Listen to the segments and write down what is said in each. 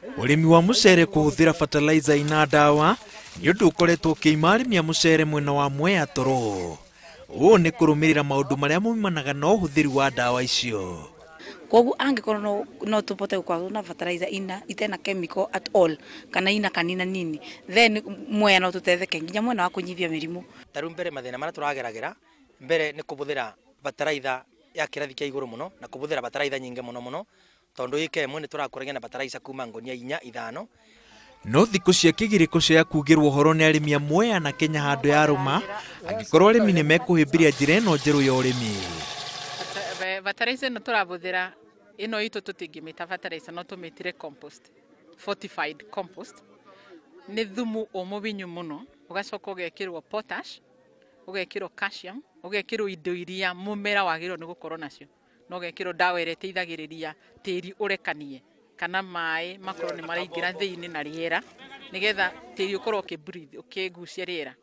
Ũrĩmi wa mũcere kũhũthĩra fertilizer ina ndawa nĩ ũndũ ũkoretwo ũkĩima arĩmi a mũcere mwena wa Mwea toro. Ũũ nĩ kũrũmĩrĩra maũndũ marĩa maumanaga na ũhũthĩri wa ndawa icio. Koguo angĩkorwo no tũbote gũkorwo na fertilizer ina itena chemical at all kana ina kanina nini, then Mwea no tũtetheke nginya mwena wa kũnyihia mĩrimũ. Ta rĩu mbere mathĩna marĩa tũrageragĩra mbere nĩ kũbũthĩra fertilizer ya kĩrathi kĩa igũrũ mũno na kũbũthĩra fertilizer nyingĩ mũno mũno tondũ ĩka ĩmwe nĩ tũrakũragia na fertilizer kuma ngũnia 4 5. No thikũ cia kĩgirĩko cia kugĩrwo ũhoro nĩ arĩmi a Mwea na Kenya handũ ya rũma angĩkorwo arĩmi nĩ mekũhĩmbĩria njĩra ĩno njerũ ya ũrĩmi. Fertilizer ĩno tũrabũthĩra ĩno itũ tũtingĩmĩta fertilizer no tũmĩtire compost, fortified compost. Nĩ thumu ũmũbinyu mũno, ũgacoka ũgekĩrwo potash, ũgekĩrwo calcium, ũgekĩrwo indo iria mũmera wagĩrĩirwo nĩ gũkorwo nacio, na ũgekĩrwo ndawa ĩrĩa ĩteithagĩrĩria tĩri ũrekanie kana maĩ makorwo nĩ maraingĩra thĩinĩ na rĩera nĩgetha tĩri ũkorwo ũkĩ breathe, ũkĩgucia rĩera.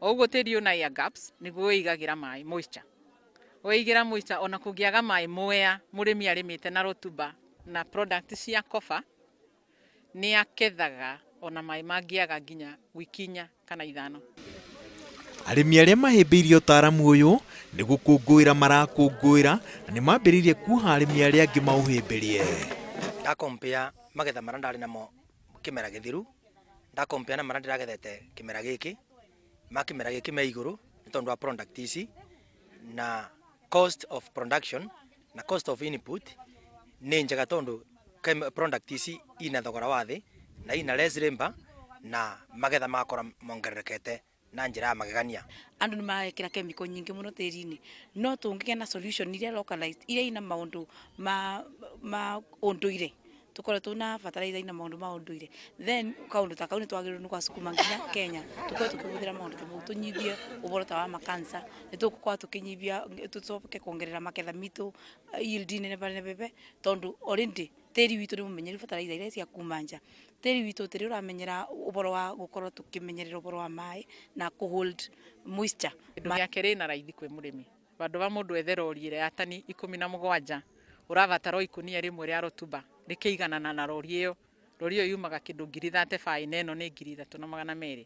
O ũguo tĩri ũna air gaps nĩguo wĩigagĩra maĩ, moisture. Wĩigĩra moisture ona kũngĩaga maĩ Mwea mũrĩmi arĩmĩte na rotuba na product cia koba nĩ akethaga ona maĩ mangĩaga nginya wiki 4 kana 5. Arĩmi arĩa mahĩmbĩirie ũtaaramu ũyũ nĩ gũkũngũĩra marakũngũĩra na nĩ mambĩrĩirie kuoha arĩmi arĩa angĩ maũhĩmbĩrie. Ndakompea magetha marĩa ndarĩ namo kĩmera gĩthiru, ndakompea na marĩa ndĩragethete kĩmera gĩkĩ, ma kĩmera gĩkĩ me igũrũ nĩ tondũ wa product ici na cost of production na cost of input nĩ njega tondũ product ici ina thogora wa thĩ na ina less labor na magetha makora mongererekete na njĩra ya magegania. Andũ nĩ marekĩra chemical nyingĩ mũno tĩri-inĩ, no tũngĩgĩa na solution iria localized iria ina maũndũ ma ũndũire, tũkorwo tuna fertilizer ina maũndũ ma ũndũire, then kaũndũ ta kau nĩ twagĩrĩirwo nĩ gwacukuma nginya Kenya tũkorwo tũkĩhũthĩra maũndũ ta mau tũnyihie ũhoro ta wa makansa, nĩ tũgũkorwo tũkĩnyihia tũcoke kuongerera maketha mitũ yield nene bebe tondũ already tĩri witũ nĩ mũmenyeru fertilizer iria cia kuma nja, tĩri witũ tĩri ũramenyera ũhoro wa gũkorwo tũkĩmenyerera ũhoro wa maĩ na kũ hold moisture. Kĩndũ gĩa kerĩ na raithi kwĩ mũrĩmi, vandũ va mũndũ ethe rori ĩrĩa ya tani 17 ũrabatara o ikũnia rĩmwe rĩa rotuba rĩkĩiganana na rori ĩyo. Rori ĩyo yumaga kĩndũ 35,000 na ĩno nĩ 3,200.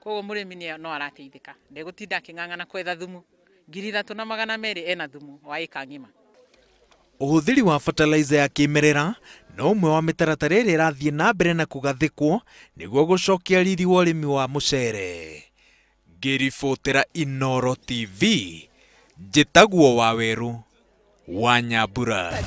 Koguo mũrĩmi no arateithĩka, ndegũtinda akĩng'ang'ana kwetha thumu. 3,200 ena thumu wa ĩka ng'ima. Ũhũthĩri wa fertilizer ya kĩmerera no ũmwe wa mĩtaratara ĩrĩa ĩrathiĩ na mbere na kũgathĩkwo nĩguo gũcokia riri wa ũrĩmi wa mũcere. Ngĩribotera Inooro TV, njĩtagwo Wawerũ wa Nyambura.